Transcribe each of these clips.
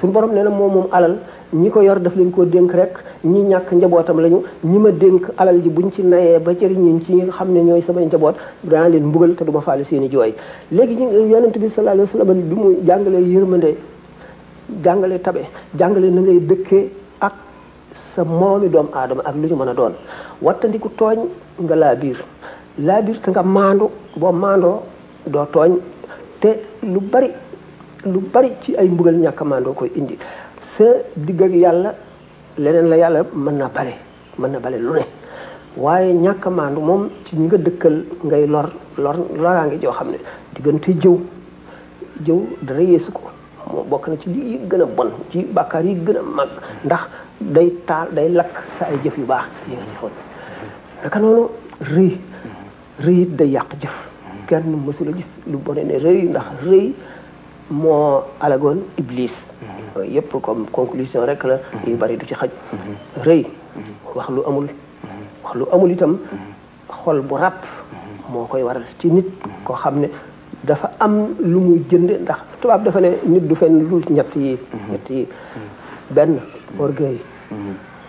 suñu borom nee na moom alal ñi ko yor daf leen koo dénk rek ñi ñàkk njabootam lañu ñi ma dénk alal ji buñ ci nayee ba jëriñuñ ci ñi nga xam ne ñooy samay njaboot danaa leen mbugal te duma faale seeni jooy léegi yonent bi sallallahu alayhi wasallam bi mu jàngalee yërmande jàngale tabe jàngale na ngay dëkkee ak sa moroomi doomu aadama ak lu ñu mën a doon wattandiku tooñ nga laa biir te nga maandu boo maandoo doo tooñ te lu bari ci ay mbugal ñàkk a maandoo koy indi sa digg ak yàlla leneen la yàlla mën na bale lu ne waaye ñàkk a maandu moom ci ñi nga dëkkal ngay loraa ngi joo xam ne diggante jëw dara yeesu ko moo bokk na ci li gën a bon ci bàkkaar yi gën a mag ndax day lakk sa ay jëf yu baax yi nga jëfoon naka noonu rëy it day yàq jëf kenn mësula gis lu bone ne rëy ndax rëy moo alagoon iblis yépp comme conclusion rek la yu bari du ci xaj rëy wax lu amul itam xol bu ràpp moo koy waral ci nit koo xam ne dafa am lu muy jënde ndax tubaab dafa ne nit du fenn lu ñett yi benn orgueil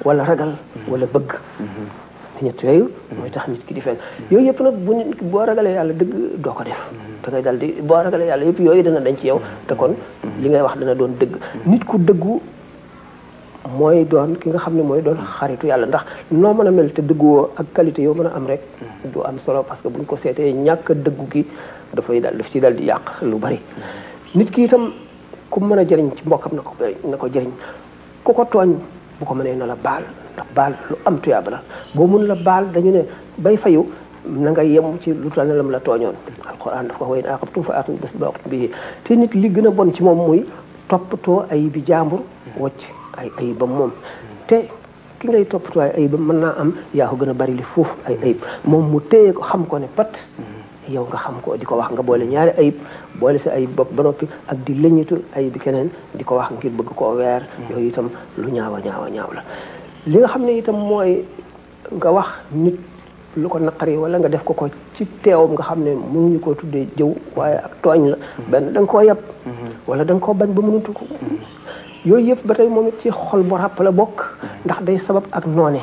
wala ragal wala bëgg ñett yooyu mooy tax nit ki di fenn yooyu yëpp nag boo ragalee yàlla dëgg doo ko def da ngay dal di boo ragalee yàlla yëpp yooyu dana dañ ci yow te kon li ngay wax dana doon dëgg nit ku dëggu mooy doon ki nga xam ne mooy doon xaritu yàlla ndax noo mën a mel te dëgguwoo ak qualité yoo mën a am rek du am solo parce que buñ ko seetee ñàkk a dëggu gi daf ci dal di yàq lu bari nit ki itam ku mën a jëriñ ci mbokkam na ko jëriñ ku ko tooñ bu ko mënee na la baal ndax baal lu am tuyaaba la boo mun la baal dañu ne bay fayu na nga yem ci lu tal ne lam la tooñoon alquran daf ko way aqabtum fa aqim bis baqt bi te nit li gën a bon ci moom muy toppatoo ay bi jàmbur wacc ay ayibam moom te ki ngay toppatoo ay ayibam mën naa am yaa ko gën a bari li foofu ay ayib moom mu téye ko xam ko ne pat yow nga xam ko di ko wax nga boole ñaari ayib boole sa ayib bopp ba noppi ak di lëñitu ayib bi keneen di ko wax ngir bëgg koo weer yooyu itam lu ñaaw la li nga xam ne itam mooy nga wax nit lu ko naqari wala nga def ko ci teewam nga xam ne mënuñu koo tuddee jëw waaye ak tooñ la benn da nga koo yab wala da nga koo bañ ba mënutu ko yooyu yëpp ba tey moom it ci xol bu ràpp la bokk ndax day sabab ak noone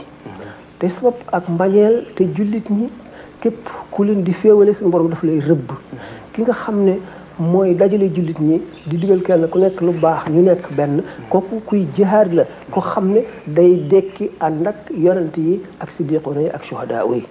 day sabab ak mbañeel te jullit ñi képp ku leen di féewale suñu borom daf lay rëbb ki nga xam ne mooy dajale jullit ñi di digal kenn ku nekk lu baax ñu nekk benn kooku kuy jihaad la ko xam ne day dekki ànd ak yonent yi ak siddiqoona yi ak shuhadaa yi